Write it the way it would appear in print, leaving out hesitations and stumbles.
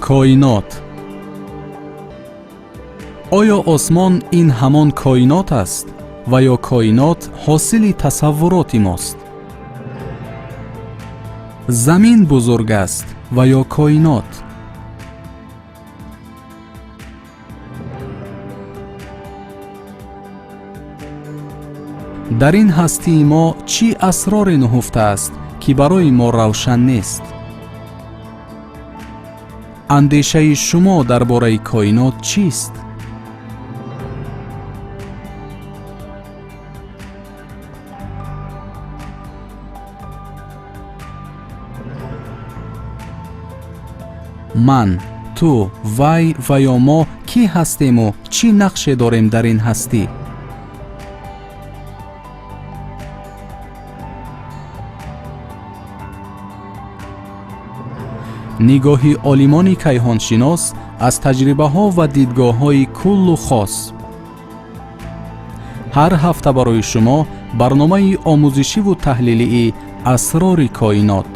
Коинот. Оё осмон ин ҳамон коинот аст ва ё коинот ҳосили тасаввуроти мост? Замин бузург аст ва ё коинот? Дар ин ҳастии мо чӣ асроре нуҳуфта аст, ки барои мо равшан нест? Андешаи шумо дар бораи коинот чист? Ман, ту, вай ва ё мо кӣ ҳастему чӣ нақше дорем дар ин ҳастӣ? Нигоҳи олимони кайҳоншинос аз таҷрибаҳо ва дидгоҳҳои куллу хос. Ҳар ҳафта барои шумо барномаи омӯзишиву таҳлилии «Асрори коинот».